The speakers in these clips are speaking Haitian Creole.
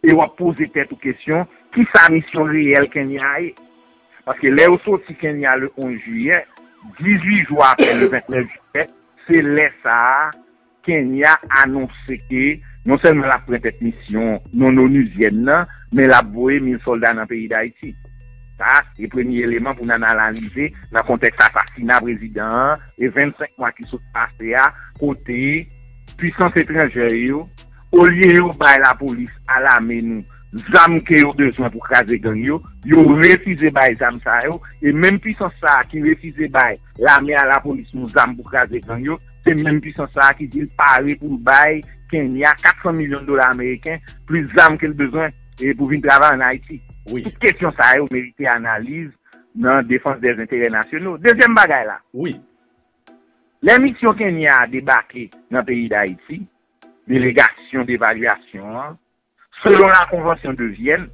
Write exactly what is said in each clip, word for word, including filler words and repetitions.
e w ap poze tèt ou kesyon, kisa misyon reyèl Kenya a ye? Paske lè yo soti Kenya le onz jiyè, dizuit jou apre, le ventnèf jiyè, se lè sa a Kenya anonse ke non sèlman l ap pran tèt misyon non-onuzyèn nan, men l ap voye mil sòlda nan peyi Dayiti. Sa a se premye eleman pou n al analize nan kontèks asasina prezidan an e vennsenk mwa ki sot pase a, kote pisans etranjè yo, olye yo bay lapolis a lame nou zam ke yo bezwen pou kraze gang yo, yo refize bay zam sa yo, e menm pisans sa a ki refize bay lame a lapolis nou zam pou kraze gang yo, se menm pisans sa a ki di l pare pou l bay Kenya kat san milyon dola ameriken, plis zam ke l bezwen e pou vin travay ann Ayiti. Wi. Tout kesyon sa yo merite analiz nan defans dè enterè nasyonal. Dezyèm bagay la, wi, lè misyon Kenya a debake nan peyi Dayiti, delegasyon devalyasyon an, selon la Convention de Vienne,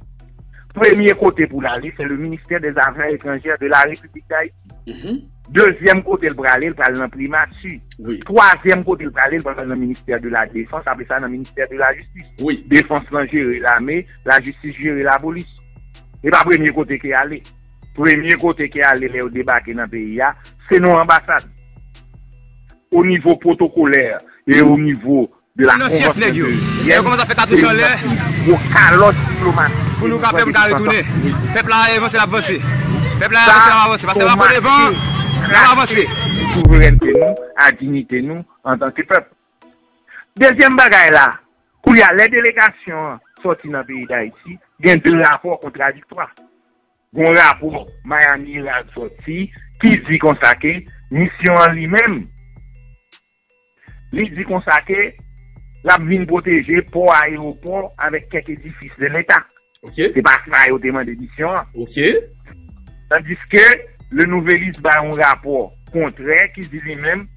premye kote pou l ale, se le ministère des Affaires étrangères de la République d'Haïti. Mhm. Dezyèm kote l prale, l pral nan primati. Wi. Twazyèm kote l prale, l pral nan ministère de la Défense, apre sa nan ministère de la Justice. Wi. Defans lan jere lame, lajistis jere lapolis. E pa premye kote ke ale. Premye kote ke ale lè yo debake nan peyi a, se nan anbasad. O nivo pwotokolè e o nivo de la Convention de Vienne, se yon gwo kalòt diplomatik pou nou ka pèp ka retounen. Pèp la avanse, l ap vanse. Pèp la avanse, l ap avanse. Paske l ap pran devan, l ap avanse. Souverènte nou, a diyite nou antanke pèp. Dezyèm bagay la, kounye a, lè delegasyon an sòti nan peyi Dayiti, gen de rapò kontradiktwa. Gon rapò Miami Herald sòti ki di konsa ke misyon an li menm, li di konsa ke l ap vin pwoteje pò, ayewopò avèk kèk edifis de Leta. Ok. Se pa sa yo te mande misyon an. Ok. Tandiske Le Nouvelliste bay yon rapò kontrè ki di li menm,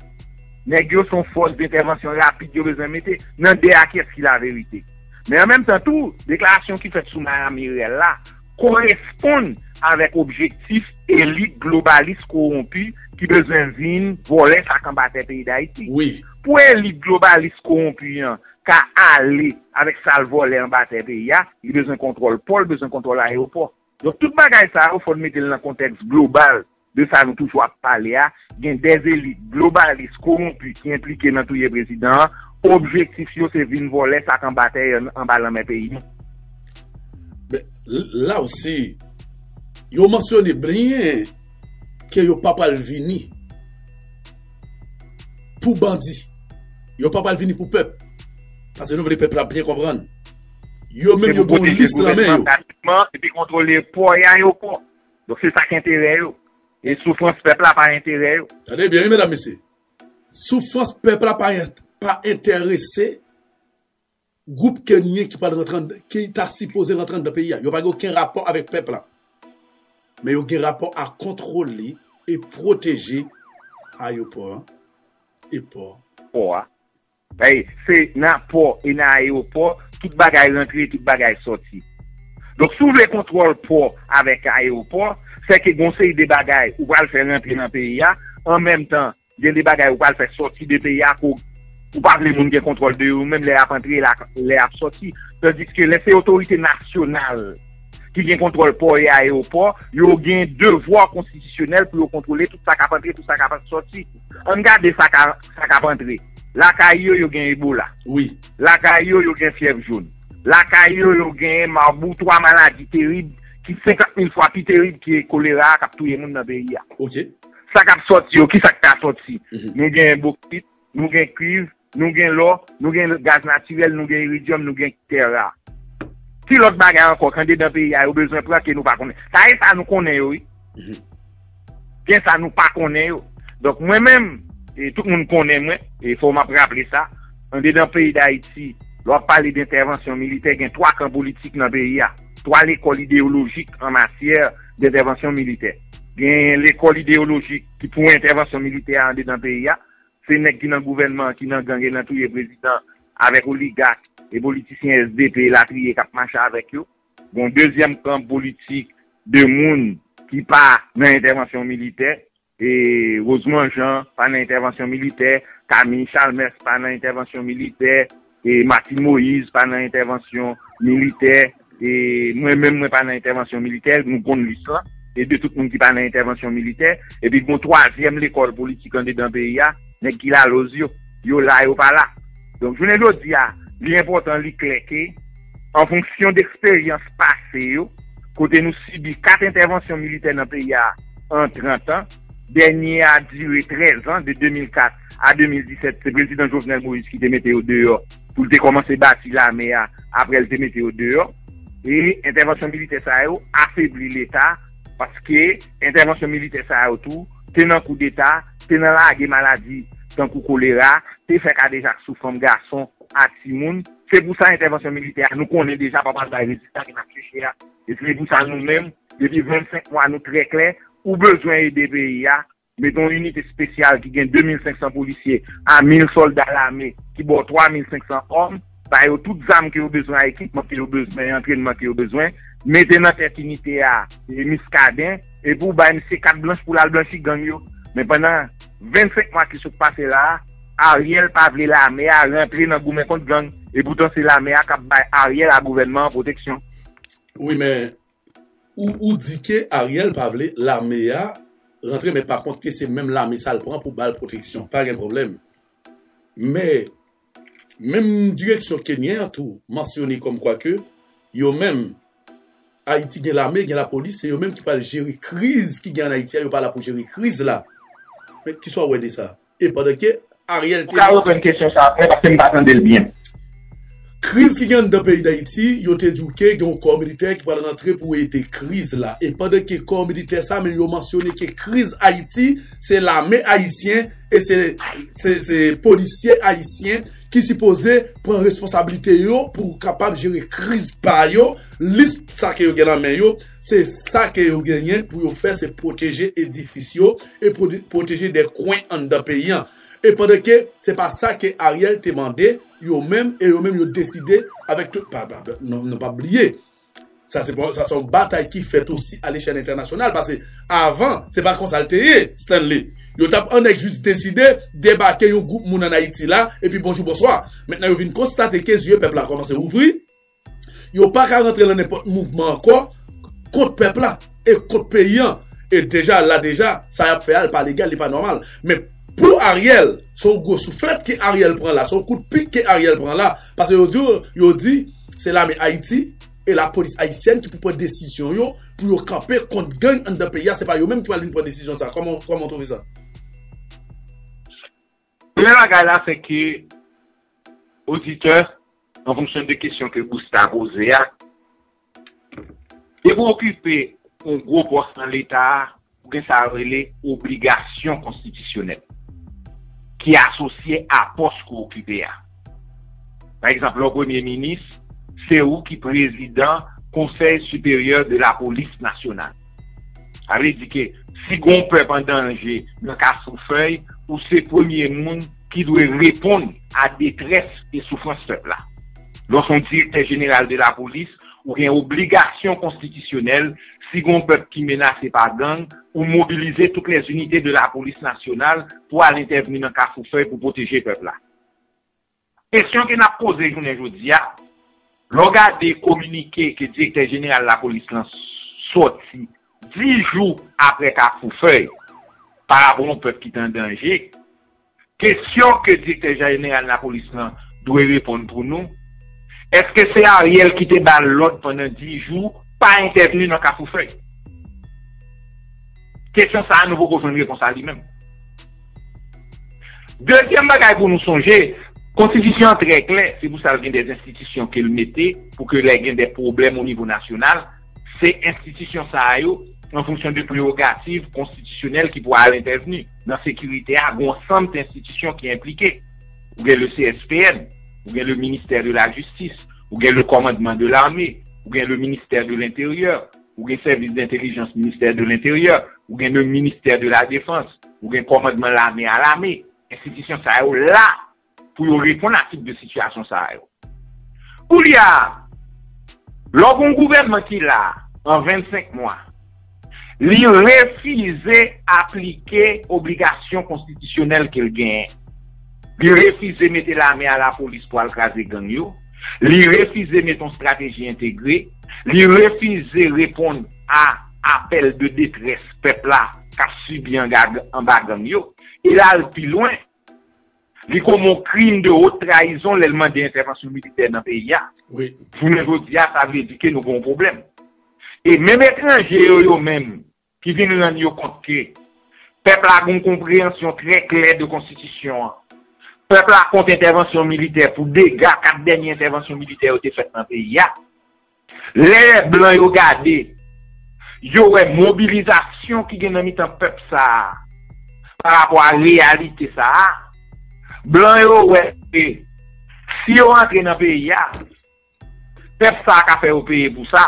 nèg yo se yon fòs dentèvansyon rapid yo bezwen mete. Nan de a, kiyès ki laverite? Men an menm tan tou, deklarasyon ki fèt sou Miami Herald la koresponn avèk objektif elit globalis kowonpi ki bezwen vin vòlè sak anba tè peyi Dayiti. Wi. Pou elit globalis kowonpi an ka ale avèk sa l vòlè anba tè peyi a, li bezwen kontwòl pò, li bezwen kontwòl ayewopò. Donk, tout bagay sa yo, fò n mete l nan kontèks global de sa nou toujou ap pale a. Gen dè elit globalis kowonpi ki enplike nan touye prezidan an. Objektif yo se vin vòlè sak anba tè, anba lanmè peyi nou. Men, l-, la osi, yo mansyone byen ke yo pa pral vini pou bandi. Yo pa pral vini pou pèp. Paske nou vle pèp la byen konprann. Yo menm yo gen yon lis nan men yo. Epi kontwole pò e ayewopò. Donk, se sa k enterè yo. E soufrans pèp la pa enterè yo. Tande byen, wi, medam, mesye. Soufrans pèp la pa en-, pa enterese gwoup ke n ye ki pral rantre ann-, ki ta sipoze rantre anndan peyi a. Yo pa gen okenn rapò avèk pèp la. Men yo gen rapò a kontwole e pwoteje ayewopò an e pò. Pò a. Paske se nan pò e nan ayewopò, tout bagay rantre, tout bagay sòti. Donk, si w vle kontwòl pò avèk ayewopò, se ke gon seri de bagay ou pral fè rantre nan peyi a, an menm tan, gen de bagay ou pral fè sòti de peyi a, ke w, ou pa vle moun gen kontwòl de yo, menm lè y ap antre, lè y ap sòti. Tandiske lè se otorite nasyonal ki gen kontwòl pò e ayewopò, yo gen devwa konstitisyonèl pou yo kontwole tout sa k ap antre, tout sa k ap sòti. Ann gade sa k a, sa k ap antre. Lakay yo, yo gen Ebola. Wi. Lakay yo, yo gen fyèv jòn. Lakay yo, yo gen mabou, twa maladi terib ki senkant mil fwa pi terib ke kolera a k ap touye moun nan peyi a. Ok. Sa k ap sòti yo, ki sa k ka sòti? Mhm. Nou gen boksit, nou gen kwiv, nou gen lò, nou gen gaz natirèl, nou gen iridyòm, nou gen tè ra. Ki lòt bagay ankò k andedan peyi a yo bezwen pran ke nou pa konnen? Sa e sa nou konnen yo, wi. Mhm. Gen sa nou pa konnen yo. Donk, mwen menm, e tout moun konnen mwen, e fò m ap raple sa, andedan peyi Dayiti, lè w ap pale d entèvansyon militè, gen twa kan politik nan peyi a, twa lekòl ideyolojik an matyè d entèvansyon militè. Gen lekòl ideyolojik ki pou entèvansyon militè a andedan peyi a, se nèg ki nan gouvènman an, ki nan gang e nan touye prezidan avèk oligak e politisyen S D P elatriye k ap mache avèk yo. Gon dezyèm kan politik de moun ki pa nan entèvansyon militè. E Rosemond Jean pa nan entèvansyon militè, Camille Chalmers pa nan entèvansyon militè, e Martine Moïse pa nan entèvansyon militè, e mwen menm mwen pa nan entèvansyon militè, nou konn lis lan, e de tout moun ki pa nan entèvansyon militè, epi gon twazyèm lekòl politik andedan peyi a, nèg ki laloz yo, yo la, yo pa la. Donk, jounen jodi a, li enpòtan, li klè ke, an fonksyon de eksperyans pase yo, kote nou sibi kat entèvansyon militè nan peyi a an trant an, dènye a dire trèz an, de de mil kat a de mil disèt, se prezidan Jovenel Moïse ki te mete yo deyò, pou l te kòmanse bati lame a, apre l te mete yo deyò. E entèvansyon militè sa yo afebli Leta, paske entèvansyon militè sa yo tou te nan koudeta, te nan lage maladi tankou kolera, te fè kadejak sou fanm, gason ak timoun. Se pou sa entèvansyon militè a, nou konnen deja pa pral bay rezilta ke n ap chèche a. E se pou sa nou menm, depi vennsenk mwa, nou trè klè, ou bezwen ede peyi a, mete yon inite espesyal ki gen de mil senk san polisye a mil sòlda lame ki ba w twa mil senk san òm, ba yo tout zam ke yo bezwen, ekipman ke yo bezwen, antrènman ke yo bezwen, mete nan tèt inite a e Muscadin, epi w bay misye kat blanch pou l al blanchi gang yo. Men pandan vennsenk mwa ki sot pase la a, Ariel pa vle lame a rantre nan goumen kont gang, e poutan se lame a k ap bay Ariel a gouvènman an pwoteksyon. Wi, men ou, ou di ke Ariel pa vle lame a rantre, men pa kont ke se menm lame sa l pran pou ba l pwoteksyon. Pa gen pwoblèm. Men, menm direksyon kenyen an tou mansyone kòmkwa ke yo menm, Ayiti gen lame, gen lapolis, se yo menm ki pral jere kriz ki gen ann Ayiti a, yo pa la pou jere kriz la. Men, kisa w wè de sa? E pandan ke Ariel te. Ou ka reprann kesyon sa apre, paske m pa tande l byen. Kriz ki gen anndan peyi Dayiti, yo te di w ke gen yon kò militè ki pral rantre pou ede kriz la. E pandan ke kò militè sa, men yo mansyone ke kriz Ayiti, se lame ayisyen e se, se, se polisye ayisyen ki sipoze pran responsablite yo pou kapab jere kriz pa yo. Lis sa ke yo gen nan men yo, se sa ke yo genyen pou yo fè, se pwoteje edifis yo e pwoteje de kwen anndan peyi an. E pandan ke se pa sa ke Ariel te mande, yo menm, e yo menm yo deside avèk tout, pa, pa, pa, nou, nou pa bliye. Sa se, sa se yon batay ki fèt osi a lechèl entènasyonal, paske avan, se pa konsa l te ye, Stanley. Yo t ap annèk jis deside debake yon gwoup moun ann Ayiti la, epi bonjou, bonswa. Mentnan yo vin konstate ke zye pèp la kòmanse ouvri, yo pa ka rantre nan nenpòt mouvman ankò kont pèp la e kont peyi an. E deja, la deja, sa y ap fè a, l pa legal, li pa nòmal. Men pou Ariel, se yon gwo souflèt ke Ariel pran la, se yon kout pik ke Ariel pran la. Paske yo di, yo di, se lame Ayiti e lapolis ayisyèn ki pou pran desizyon yo, pou yo kanpe kont gang anndan peyi a, se pa yo menm ki pral vin pran desizyon sa. Kòman, kòman w twouve sa? Premye bagay la, se ke oditè, an fonksyon de kesyon ke Busta poze a, depi w okipe yon gwo pòs nan Leta a, ou gen sa yo rele obligasyon konstitisyonèl ki asosye a pòs ke w okipe a. Pa egzanp, lè w premye minis, se ou ki prezidan Conseil Supérieur de la Police Nationale. Sa vle di ke si gon pèp an danje nan Kafou Fèy, ou se premye moun ki dwe reponn a detrès e soufrans pèp la. Lè w se yon direktè jeneral de lapolis, ou gen obligasyon konstitisyonèl, si gon pèp ki menase pa gang, ou mobilize toutes les unités de la police nationale pou al entèvni nan Kafou Fèy pou pwoteje pèp la. Kesyon ke n ap poze jounen jodi a, lè w gade kominike ke direktè jeneral lapolis lan sòti dis jou apre Kafou Fèy, pa rapò yon pèp ki te an danje, kesyon ke direktè jeneral lapolis lan dwe reponn pou nou, èske se Ariel ki te ba l lòd pandan dis jou pa entèvni nan Kafou Fèy? Kesyon sa a, nou poko jwenn repons a li menm. Dezyèm bagay pou nou sonje, konstitisyon an trè klè, se pou sa l gen de enstitisyon ke l mete pou ke lè gen de pwoblèm o nivo nasyonal, se enstitisyon sa a yo, an fonksyon de prerogativ konstitisyonèl ki pou al entèvni. Nan sekirite a, gen yon ansanm de enstitisyon ki enplike. Ou gen le C S P N, ou gen le ministè de la jistis, ou gen le kòmandman de lame, ou gen le ministè de lenteryè, ou gen sèvis dentelijans ministè de lenteryè, ou gen le ministè de la defans, ou gen kòmandman lame a lame. Enstitisyon sa yo la pou yo reponn a tip de sitiyasyon sa yo. Koulye a, lè w gen yon gouvènman ki la an vennsenk mwa, li refize aplike obligasyon konstitisyonèl ke l genyen. Li refize mete lame a lapolis pou al kraze gang yo. Li refize mete yon strateji entegre. Li refize reponn a apèl de detrès pèp la k ap sibi anga, anba gang yo. E l al pi lwen. Li komet yon krim de wot trayizon lè l mande entèvansyon militè nan peyi a. Wi. Jounen jodi a, sa vle di ke nou gen yon pwoblèm. E menm etranje yo, yo menm, ki vin rann yo kont ke pèp la gen yon konpreyansyon trè klè de konstitisyon an. Pèp la kont entèvansyon militè pou dega kat dènye entèvansyon militè yo te fèt nan peyi a. Lè blan yo gade, yo wè mobilizasyon ki gen nan mitan pèp sa a pa rapò a reyalite sa a. Blan yo wè ke si yo antre nan peyi a, pèp sa a ka fè yo peye pou sa.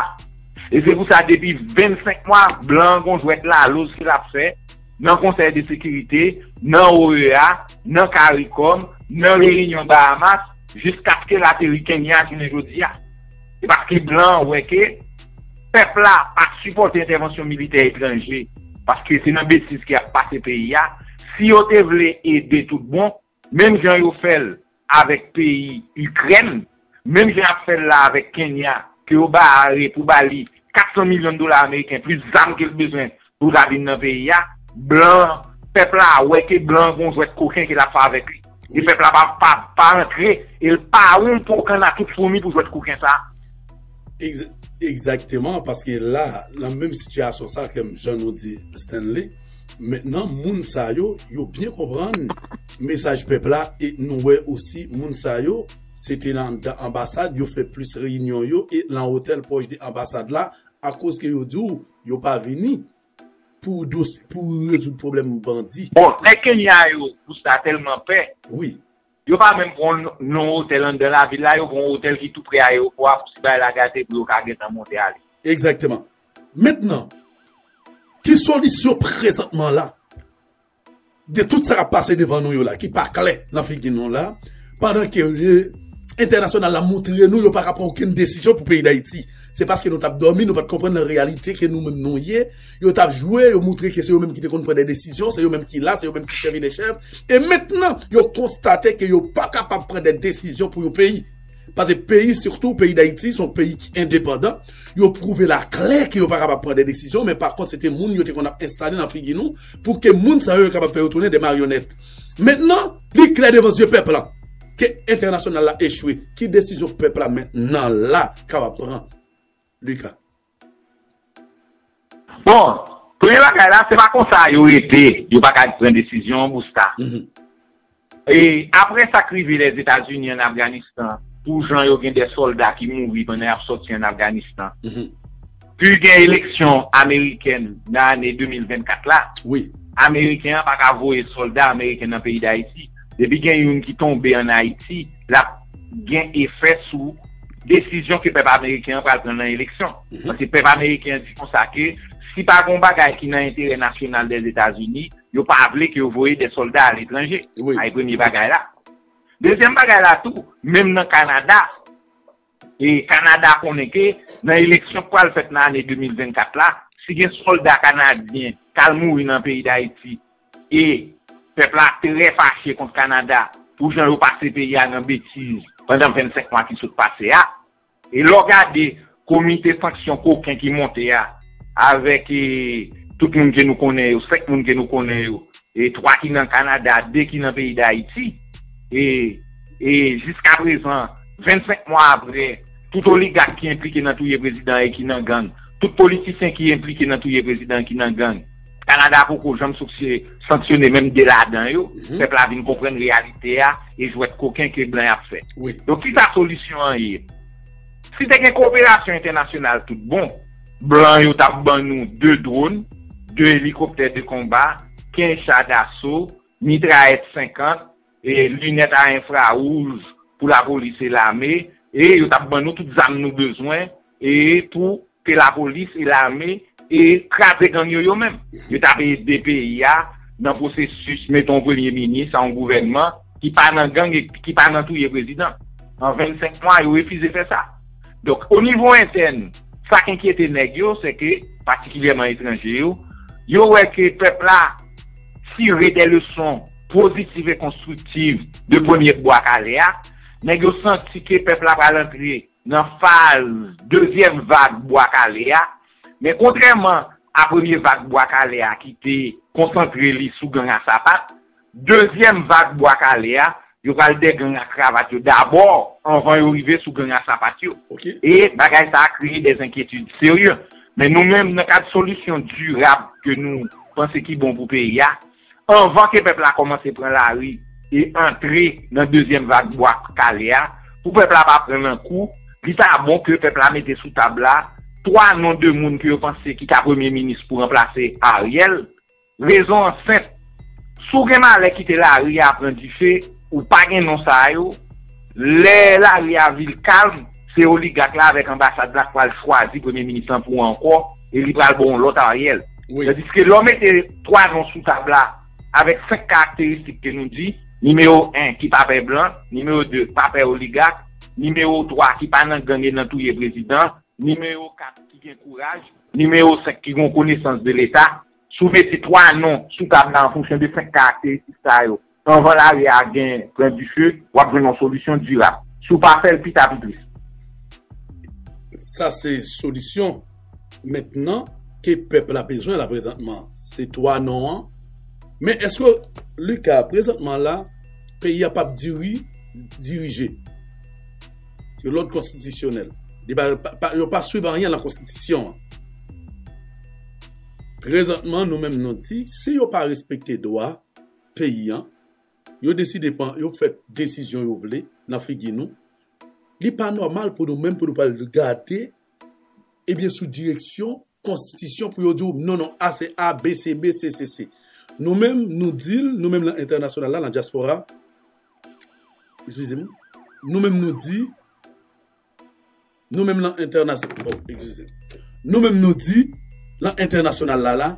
E se pou sa, depi vennsenk mwa, blan an gon jwèt laloz ke l ap fè nan Konsèy de Sekirite, nan O E A, nan CARICOM, nan Reyinyon Bahamas, jiskaske l ateri Kenya jounen jodi a. Se paske blan an wè ke pèp la pa sipòte entèvansyon militè etranje, paske se nan betiz ke y ap pase peyi a. Si yo te vle ede tout bon, menm jan yo fè l avèk peyi Ikrèn, menm jan y ap fè l la avèk Kenya, ke yo bare pou ba li kat san milyon dola ameriken, plis zam ke l bezwen pou l ka vin nan peyi a, blan, pèp la wè ke blan gon jwèt koken ke l ap fè avèk li. E pèp la pa, pa, pa antre, e l pa wonpo kanna tout foumi pou jwèt koken sa. Egz-, egzakteman, paske la, nan menm sitiyasyon sa, kèm jan nou di Stanley, mentnan, moun sa yo, yo byen konprann mesaj pèp la, e nou wè osi, moun sa yo, se te nan, nan anbasad, yo fè plis reyinyon yo, e nan otèl pwòch de anbasad la, akoz ke yo di w, yo pa vini pou dos-, pou rezoud pwoblèm bandi. Bon, nèg Kenya yo, pou sa tèlman pè. Wi. Yo pa menm pran yon, yon otèl anndan lavil la, yo pran yon otèl ki tou pre ayewopò a pou si bagay la gate pou yo ka gentan monte ale. Egzakteman. Mentnan, ki solisyon prezantman la de tout sa k ap pase devan nou yo la, ki pa klè nan figi nou la, pandan ke, eh, entènasyonal la montre nou yo pa ka pran okenn desizyon pou peyi Dayiti? Se paske nou t ap dòmi, nou pa t konprann nan reyalite ke nou menm nou ye. Yo t ap jwe, yo montre ke se yo menm ki te konn pran de desizyon, se yo menm ki la, se yo menm ki chèf de chèf. E mentnan, yo konstate ke yo pa kapab pran de desizyon pou yon peyi. Paske peyi, sitou peyi Dayiti, se yon peyi ki endepandan. Yo pwouve l aklè ke yo pa kapab pran de desizyon, men pa kont, se te moun yo te konn ap enstale nan figi nou pou ke moun sa yo, yo kapab fè yo tounen de maryonèt. Mentnan, li klè devan zye pèp la ke entènasyonal la echwe. Ki desizyon pèp la mentnan la kapab pran? Lucas. Bon, premye bagay la, se pa konsa yo rete, yo pa ka pran desizyon, Busta. Mhm. E apre sa k rive Lèzetazini ann Afganistan, pou jan yo gen de sòlda ki mouri pandan y ap sòti ann Afganistan. Mhm. Pi gen eleksyon amerikèn nan ane de mil vennkat la. Wi. Ameriken an pa ka voye sòlda ameriken nan peyi Dayiti. Depi gen youn ki tonbe ann Ayiti, l ap gen efè sou desizyon ke pèp ameriken an pral pran nan eleksyon. Mhm. Paske pèp ameriken an di konsa ke si pa gen yon bagay ki nan enterè nasyonal Lèzetazini, yo pa vle ke yo voye de sòlda aletranje. Wi. Sa e premye bagay la. Dezyèm bagay la tou, menm nan Kanada, e Kanada konnen ke nan eleksyon k pral fèt nan ane de mil vennkat la, si gen sòlda kanadyen k al mouri nan peyi Dayiti, e pèp la trè fache kont Kanada pou jan yo pase peyi a nan betiz pandan vennsenk mwa ki sot pase a, e lè w gade komite sanksyon koken ki monte a, avèk, e, tout moun ke nou konnen yo, senk moun ke nou konnen yo, e twa ki nan Kanada, de ki nan peyi Dayiti, e, e jiskaprezan, vennsenk mwa apre, tout oligak ki enplike nan touye prezidan e ki nan gang, tout politisyen ki enplike nan touye prezidan e ki nan gang, Kanada poko janm sokse-, sanksyone menm de ladan yo, mhm, pèp la vin konprann reyalite a e jwèt koken ke blan y ap fè. Wi. Donk, kisa solisyon an ye? Si te gen koperasyon entènasyonal tout bon, blan yo t ap ban nou de dwòn, de elikoptè de konba, kenz cha daso, mitrayèt senkant, e linèt a enfrawouj pou lapolis e lame, e yo t ap ban nou tout zam nou bezwen, e pou ke lapolis e lame e kraze gang yo yo menm. Yo t ap ede peyi a nan pwosesis mete yon premye minis, a yon gouvènman ki pa nan gang e ki pa nan touye prezidan. An vennsenk mwa, yo refize fè sa. Donk, o nivo entèn, sa k enkyete nèg yo, se ke, patikilyèman etranje yo, yo wè ke pèp la tire de leson pozitiv e konstriktiv de premye bwa kale a, nèg yo santi ke pèp la pral antre nan faz dezyèm vag bwa kale a. Men kontrèman a premye vag bwa kale a ki te konsantre li sou gang a sapat, dezyèm vag bwa kale a, yo pral dègang ak kravat yo dabò anvan yo rive sou gang a sapat yo. E bagay sa a kreye de enkyetid serye. Men nou menm, nan kad solisyon dirab ke nou panse ki bon pou peyi a, anvan ke pèp la kòmanse pran lari e antre nan dezyèm vag bwa kale a, pou pèp la pa pran nan kou, li ta bon ke pèp la mete sou tab la twa non de moun ke yo panse ki ka premye minis pou ranplase Ariel. Rezon an senp. Si w gen malè kite lari a pran dife, ou pa gen non sa yo, lè lari a vin kalm, se oligak la avèk anbasad la k pral chwazi premye minis lan pou ou ankò, e li pral ba w yon lòt Ariel. Tandiske lè w mete twa non sou tab la, avèk senk karakteristik ke nou di, nimewo en ki pa pè blan, nimewo de pa pè oligak, nimewo twa ki pa nan gang e nan touye prezidan, nimewo kat ki gen kouraj, nimewo senk ki gen yon konesans de Leta. Si w mete twa non sou tab la an fonksyon de senk karakteristik sa yo, anvan lari a gen pran dife, w ap jwenn yon solisyon dirab. Si w pa fè l, pita pi tris. Sa se solisyon mentnan ke pèp la bezwen la prezantman. Se twa non an. Men èske, Lucas, prezantman la, peyi a p ap diri, dirije? Se lòd konstitisyonèl. Li pa, pa, pa, yo pa swiv anyen nan konstitisyon an. Prezantman, nou menm nou di, si yo pa respekte dwa peyi an, yo deside pran, yo fè desizyon yo vle nan figi nou, li pa nòmal pou nou menm pou nou pral gade, ebyen, sou direksyon konstitisyon pou yo di w, non, non, A se A, B se B, C se C. Nou menm, nou di l, nou menm nan entènasyonal la, nan dyaspora, eskize m, nou menm nou di, nou menm nan entènasyonal, bon, eskize m. Nou menm nou di, nan entènasyonal la, la,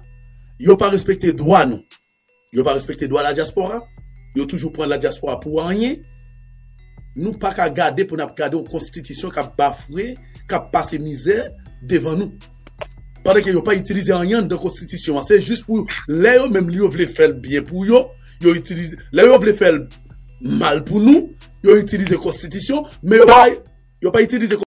yo pa respekte dwa nou. Yo pa respekte dwa la dyaspora. Yo toujou pran la dyaspora pou anyen. Nou pa ka gade pou n ap gade yon konstitisyon k ap bafwe, k ap pase mizè devan nou. Pandan ke yo pa itilize anyen anndan konstitisyon an. Se jis pou lè yo menm li yo vle fè l byen pou yo, yo itilize, lè yo vle fè l mal pou nou, yo itilize konstitisyon, men yo pa, yo pa itilize